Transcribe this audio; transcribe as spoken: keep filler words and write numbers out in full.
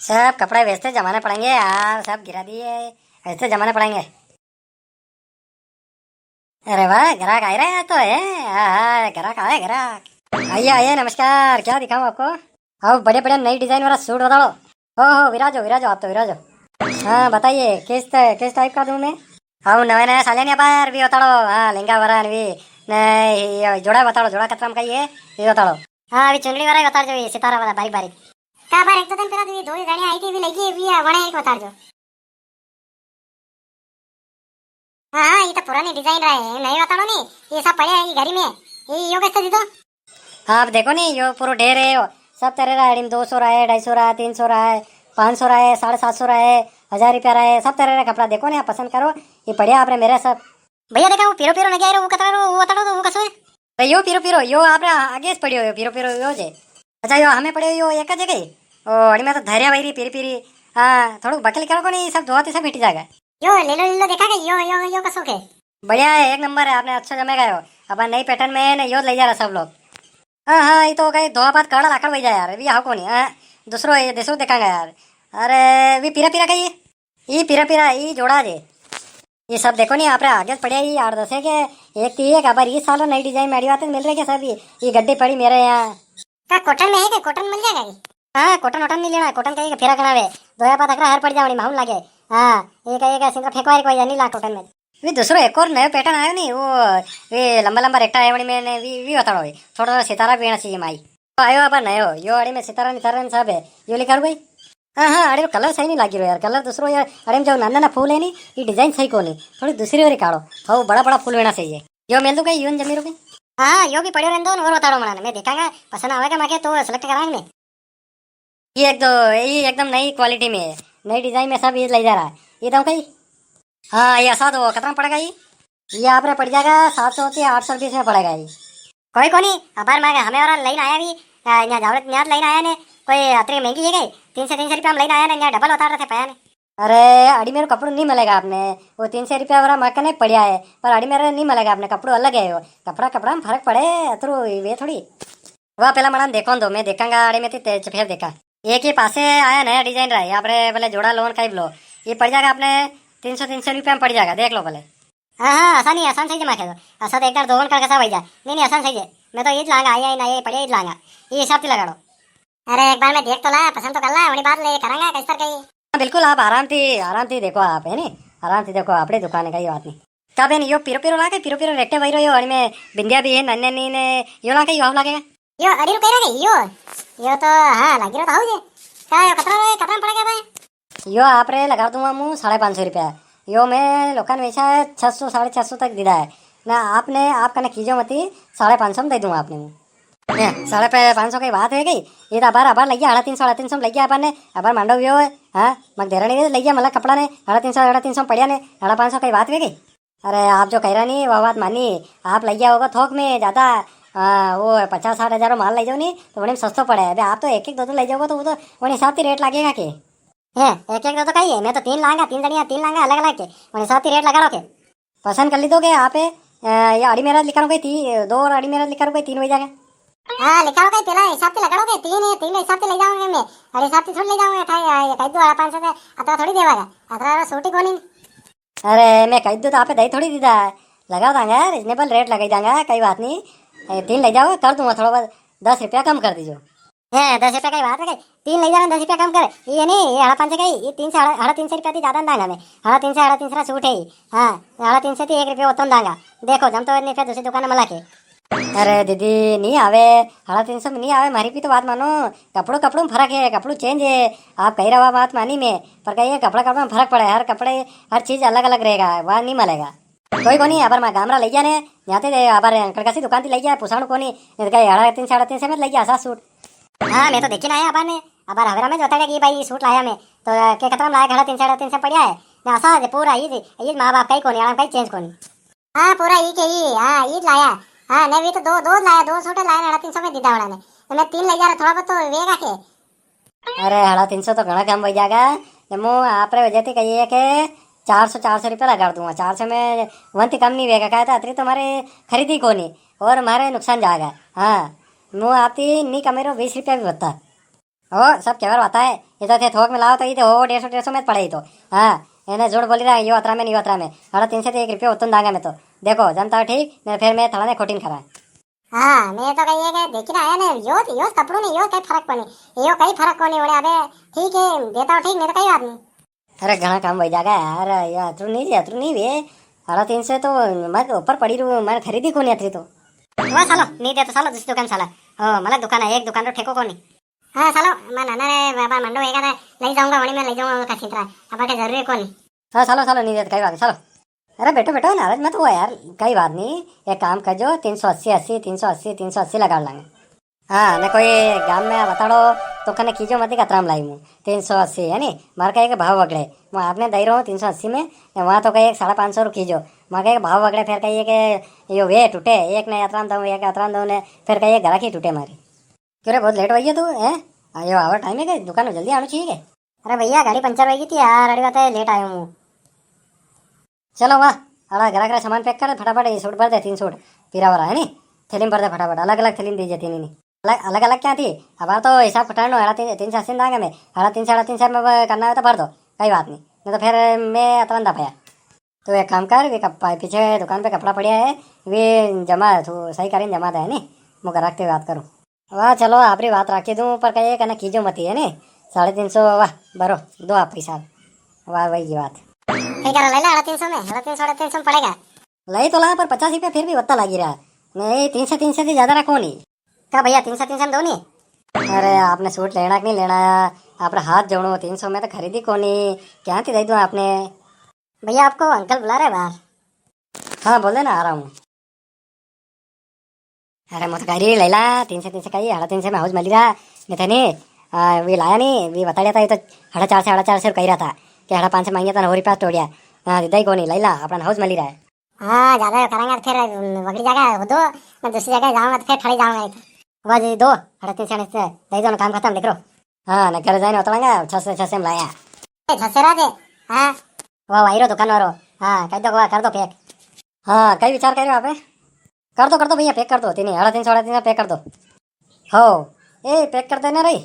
सब कपड़े वेचते जमाने पड़ेंगे यार, सब गिरा दिए, वेचते जमाने पड़ेंगे। अरे वाह, ग्राहक आ रहा है तो है। हाँ, हाँ, ग्राहक आए, ग्राहक। आइए, आइए, नमस्कार, क्या दिखाऊं आपको? आओ, बढ़िया बढ़िया नई डिजाइन वाला सूट बताओ। हो हो, विराजो, विराजो, आप तो विराजो। हाँ, बताइए, किस त-, किस टाइप का दूं मैं? आओ, नवे नवे साले ने बार भी बताड़ो। हाँ, लहंगा वाला ने भी। नहीं, ये जोड़ा बताड़ो, जोड़ा कतरा में का ये, ये बताड़ो। हाँ, अभी चुनड़ी वाला ही बताड़ो, जो ये सितारा वाला, बारीक बारीक। का बार एक तो दिन पेला तो ये दो ही जणी आई थी, भी लगी, भी है, वणे एक बताड़ो। हाँ, हाँ, ये तो पुरानी डिजाइन रहा है, नए बताड़ो नी, ये सब पड़े है ये घरी में, ये यो कैसे दे दो? हाँ, आप देखो नी, यो पूरो ढेर है, यो सब तरह रा है, दो सौ रा है, ढाई सौ रा है, तीन सौ रा है, पाँच सौ रा है, साढ़े सात सौ रा है, हजार रुपया रा है, सब तरह रा कपड़ा देखो नी, आप पसंद करो, ये पड़े आपने मेरे सब। भैया देखा, वो पीरो पीरो नगे आ रहो, वो कतरा रो, वो बताड़ो तो वो कसो है? तो यो पीरो पीरो, यो आपरे आगे से पड़ियो, यो पीरो पीरो यो जे। अच्छा, यो हमें पड़ियो, यो एक जगह ही। ओ, अड़ी में तो धैर्य भाई री पीरी पीरी। हाँ, थोड़ो बकल करो कोनी, सब धोती सब मिट जाएगा। यो ले लो, ले लो, देखा के यो, यो, यो कसो के? बढ़िया है, एक नंबर है, आपने अच्छा जमेगा यो। अब नई पैटर्न में है ने, यो ले जा रहा सब लोग। हाँ, हाँ, ये तो कई धोआ बाद कड़ा लाकड़ वही जाए यार, अभी आओ कोनी। हाँ, दूसरो ये, दूसरो देखांगा यार। अरे, भी पीरा पीरा कई? ई पीरा पीरा, ई जोड़ा जे। ये सब देखो नी, आपरे आगे पड़िया, ई आठ दस है के, एक थी एक, अबार ई साल नई डिजाइन में अड़ी बात मिल रही है सब, ई, ई गड्डी पड़ी मेरे यहाँ। का कॉटन में है के, कॉटन मिल जाएगा ये? हाँ, कॉटन वॉटन नहीं लेना, कॉटन का ये फेरा कना वे, दो या पात अकरा हर पड़ जावणी, माहौल लागे। हाँ, एक, एक सिंगर फेंकवा एक वजह नहीं ला कॉटन में। वी दूसरो एक और नयो पैटर्न आयो नी, वो, वे लंबा लंबा रेटा है वणी में ने, वी, वी बताड़ो वे। थोड़ा थोड़ा सितारा भी वेणा चाहिए माई। तो आयो अब नयो, यो अड़ी में सितारा नितारा ने सब है, यो लेकर गई। हाँ, हाँ, अरे, वो कलर सही नहीं लागी रो यार, कलर दूसरो यार। अरे, में जो नाना ना फूल है नी, ये डिजाइन सही कोनी, थोड़ी दूसरी ओर काढ़ो। हाँ, वो बड़ा बड़ा फूल वेणा चाहिए। यो मेल दूं कई, यो न जमी रो कई? हाँ, यो भी पड़्यो रहने दो न, और बताड़ो मना ने, मैं देखांगा, पसंद आवेगा माके तो सिलेक्ट करांगे ने। ये एक दो, ये एकदम नई क्वालिटी में है, नई डिजाइन में सब ये ले जा रहा है। ये दो कई? हाँ, ये असा दो, कितना पड़ेगा ये? ये आप रे पड़ जाएगा सात सौ से आठ सौ रुपये में पड़ेगा ये। कोई कोनी, अबार मैं हमें और लेने आया भी, आ, यहाँ जावड़े यहाँ लेने आया ने, कोई अतरी महंगी है गई, तीन सौ, तीन सौ रुपया में लेने आया ने, यहाँ डबल उतार रहे थे पाया ने। अरे, अड़ी मेरो कपड़ो नहीं मिलेगा आपने, वो तीन सौ रुपया वाला माके नहीं पड़िया है, पर अड़ी मेरे नहीं मिलेगा आपने, कपड़ो अलग है वो, कपड़ा, कपड़ा में फर्क पड़े, अतरू वे थोड़ी। वाह, पेला मना देखो दो, मैं देखांगा, अड़ी में ती तेज फेर देखा। एक ही पासे आया नया डिजाइन रहा है, आपने बोले जोड़ा लोन का ही लो, ये पड़ जाएगा आपने तीन सौ, तीन सौ रुपया में पड़ जाएगा, देख लो भले। हाँ, हाँ, असा नहीं, असा सही जे माखे तो। असा तो एक बार दो कण कसा वही जा। नहीं, नहीं, असा सही जे। मैं तो ईज लांगा, आई, आई, ना, ये पड़े ईज लांगा। ये हिसाब से लगाड़ो। अरे, एक बार मैं देख तो ला, पसंद तो कर ला, वणी बात ले करांगा, किस तरह का ये। हाँ, बिल्कुल, आप आराम थी, आराम थी देखो आप, है नी? आराम थी देखो, आपणी दुकान है, कई बात नहीं। का बेन, यो पीरो पीरो लागे, पीरो पीरो रेटे वही रहो, यो, अणी में बिंदिया भी है, नन्ने नी ने, यो लागे, यो आप लागेगा? यो अड़ी रो कह रहा है, यो, यो तो, हाँ, लागी रो तो हाउ जे। का, यो कतरा रो है, कतरा में पड़ेगा भाई? यो आप रे लगा दूंगा मु साढ़े पाँच सौ रुपया। यो मैं लोकां ने वेचा है छह सौ, साढ़े छह सौ तक दीदा है ना। आपने, आप कने कीजो मती, साढ़े पाँच सौ में दे दूंगा आपने मु। हैं, साढ़े पे-, पाँच सौ की बात है गई। ये तो अबार, अबार लग गया, साढ़े तीन सौ, साढ़े तीन सौ में लग गया अपन ने। अबार मांडो भी हो, हाँ, मग देरा नहीं लग गया, मतलब कपड़ा ने, साढ़े तीन सौ, साढ़े तीन सौ पड़िया ने, साढ़े पाँच सौ की बात है गई। अरे, आप जो कह रहा नी, वा बात मानी। आप लई जाओगा थोक में ज्यादा, आ, वो पचास साठ हजार रो माल लई जाओ नी, तो वणी में सस्तो पड़े। अबे आप तो एक एक दो दो लई जाओगा, तो वो तो वणी हिसाब से रेट लागेगा के? हैं, एक एक दो दो का ही है, मैं तो तीन लांगा, तीन जणिया तीन लांगा अलग अलग के, वणी हिसाब से रेट लगा लो के। पसंद कर ली दोगे आप, ए, या अड़ी मेरा लिखा कोई ती-, दो और अड़ी मेरा लिखा कोई तीन हो जाएगा। हाँ, लिखा कोई पेला हिसाब से लगा लो के, तीन है, तीन हिसाब से ले जाऊंगा मैं, अड़ी हिसाब से थोड़ी ले जाऊंगा, कह, कह दो, अड़ा पाँच सौ से अतरा थोड़ी देवागा, अतरा सूट ही कोनी। अरे, मैं कह दूँ तो आपे दई थोड़ी दीदा है। लगा दांगा, reasonable rate लगाई दांगा, कई बात नी। ए, तीन ले जाओ, कर दूंगा थोड़ा बहुत, दस रुपया कम कर दीजो। हैं, दस रुपया कई बात है, कई? तीन ले जाओ, दस रुपया कम कर। ये नी, ये हाड़ा पाँच सौ कई, ये तीन सौ, हाड़ा, हाड़ा तीन सौ रुपया थी ज्यादा नी दांगा मैं। हाड़ा तीन सौ, हाड़ा तीन सौ सूट है। हाँ, हाड़ा तीन सौ थी एक रुपया उतना दांगा। देखो, जम तो नी, फिर दूसरी दुकान में ला के। अरे दीदी, नी आवे, हाड़ा तीन सौ में नी आवे, म्हारी भी तो बात मानो। कपड़ो कपड़ो में फर्क है, कपड़ो change है। आप कही रहा बात मानी मैं, पर कही कपड़ा कपड़ा में फर्क पड़े, हर कपड़े, हर चीज अलग अलग रहेगा, वहाँ नी मिलेगा। कोई कोनी, अबार मैं गामरा लई गया ने, यहाँ ते दे, अबार अंकल का सी दुकान थी लई गया, पुसाण कोनी, नहीं तो कही हाड़ा तीन सौ, हाड़ा तीन सौ में लई गया, असा सूट। हाँ, मैं तो देखी ना आया अबार ने, अबार हवेरा में जो बताया कि भाई सूट लाया मैं, तो के खतरा में लाया, हाड़ा तीन सौ, हाड़ा तीन सौ पड़िया है, ना असा है पूरा, ये, ये माँ बाप का ही कोनी, आराम का ही change कोनी। हाँ, पूरा ई के ई, हाँ, ई लाया। हाँ, ने भी तो दो, दो लाया, दो सूट लाया, हाड़ा तीन सौ में दीदा वाला ने। तो मैं तीन ले जा रहा, थोड़ा बहुत तो वेगा के। अरे, हाड़ा तीन सौ तो घणा कम हो जाएगा। ने मु आप रे वजह थी कही है के चार सौ, चार सौ रुपया लगा दूंगा। चार सौ में वन थी कम नी वेगा, कहा था, अतरी तो मारे खरीदी कोनी और मारे नुकसान जाएगा। हाँ, मु आपती नी कमे रो बीस रुपया भी बता। ओ, सब केवर वाता है, ये तो थे थोक में लाओ तो ये तो हो डेढ़ सौ, डेढ़ सौ में पड़े ही तो। हाँ, इन्हें जोड़ बोली रहा, यो अतरा में, यो अतरा में। अड़ा तीन सौ तो एक रुपये उतन दांगा मैं तो। देखो, जनता ठीक, मैं फिर मैं थड़ा ने खोटी नी करा। हाँ, मैं तो कही है कि देखी ना आया ने, यो, यो कपड़ों ने, यो कई फर्क कोनी, यो कई फर्क कोनी उड़े। अबे, ठीक है, देता हो ठीक, नहीं तो कई बात नहीं। अरे, घणा काम वही जागा यार, या अतरू नहीं, अतरू नहीं वे। अड़ा तीन सौ तो मैं ऊपर पड़ी रू, मैं खरीदी कोनी अतरी तो। वाह, सालो, नहीं दे तो सालो, दूसरी दुकान साला। ओ, मतलब दुकान है, एक दुकान रो ठेको कोनी। हाँ, सालो, मैं नाना रे बाबा मंडो वेगा था, ले जाऊंगा, वणी में ले जाऊंगा उनका छितरा। अब के जरूरी कोनी। हाँ, सालो, सालो, नहीं दे तो कई बात नहीं, सालो। अरे, बैठो, बैठो, नाराज मत हुआ यार, कई बात नहीं। एक काम कर जो, तीन सौ अस्सी, अस्सी, तीन सौ अस्सी, तीन सौ अस्सी लगा लांगे। हाँ, ने कोई गाम में बताड़ो तो कने कीजो मती कतराम लाई मु। तीन सौ अस्सी, है नी? मार का एक भाव वगड़े। मैं आपने दई रहा हूँ तीन सौ अस्सी में, ने वहाँ तो कई एक साढ़े पाँच सौ रू कीजो। मार का एक भाव वगड़े, फिर कई के यो वे टूटे, एक ने अतराम दऊँ, एक अतराम दऊँ ने, फिर कई एक ग्राहकी टूटे मारी। क्यों रे, बहुत लेट वही है तू, हैं? आ, यो आवर टाइम है के? दुकान में जल्दी आना चाहिए के? अरे भैया, गाड़ी पंचर वही थी यार, अड़ी बात है, लेट आयो हूँ। चलो वाह, अड़ा ग्राहक रा सामान पैक कर दे फटाफट, ये सूट भर दे, तीन सूट पीरा वाला है नी, थैली में भर दे फटाफट, अलग अलग थैली में दीजिए तीन ही नी। अलग, अलग अलग क्या थी, अब तो हिसाब कटानो है, तीन, तीन सौ अस्सी दांगे में, अड़ा तीन सौ, अड़ा तीन सौ में वो करना है तो भर दो, कई बात नहीं, नहीं तो फिर मैं अतरंदा पाया। तो एक काम कर, वे कप-, पीछे दुकान पे कपड़ा पड़िया है, वे जमा, तू सही करीन जमा दे, है नी, मैं ग्राहक से बात करूँ। वाह, चलो, आपरी बात राखी दूं, पर कई कने कीजो मती, है नी? साढ़े तीन सौ, वाह, भरो, दो आप पैसा। वाह, वही की बात। ठीक है, ले ला, साढ़े तीन सौ में, साढ़े तीन सौ, साढ़े तीन सौ में पड़ेगा। लई तो ला, पर पचास रुपया फिर भी वत्ता लागी रहा। नहीं, तीन सौ, तीन सौ से ज्यादा रखो नी। का भैया, तीन सौ, तीन सौ में दो नी? अरे, आपने सूट लेना कि नहीं लेना? आपरा हाथ जोड़ो, तीन सौ में तो खरीदी कोनी, क्या थी दे दूं आपने? भैया, आपको अंकल बुला रहे बाहर। हाँ, बोले ना, आ रहा हूँ। अरे, मत करी लैला, तीन सौ, तीन सौ कई, साढ़े तीन सौ में हाउस मिली रहा। मैं थे नी, आ, वे लाया नी, वे बता दिया था, ये तो साढ़े चार सौ, साढ़े चार सौ कही रहा था कि साढ़े पाँच सौ मांगिया था, हो रुपया तोड़िया। हाँ, दीदा ही कोनी, लैला, अपना हाउस मिली रहा है। हाँ, ज्यादा करेंगे तो फिर वगड़ी जागा हो दो, मैं दूसरी जगह जाऊंगा तो फिर खड़े जाऊंगा। वाह जी, दो, साढ़े तीन सौ, साढ़े तीन सौ, दे दो ना, काम खत्म, देख रो। हाँ, ना घर जाए ना उतरांगा, छह सौ, छह सौ में लाया। ए, छह सौ रहा दे। हाँ। वाह, वाह, हीरो दुकान वालो। हाँ, कह दो, वाह, कर दो पैक। हाँ, कई विचार कर रहे हो आप? कर दो, कर दो भैया, पैक कर दो। तीन, साढ़े तीन सौ, साढ़े तीन सौ पैक कर दो। हो, ए, पैक कर देना रे।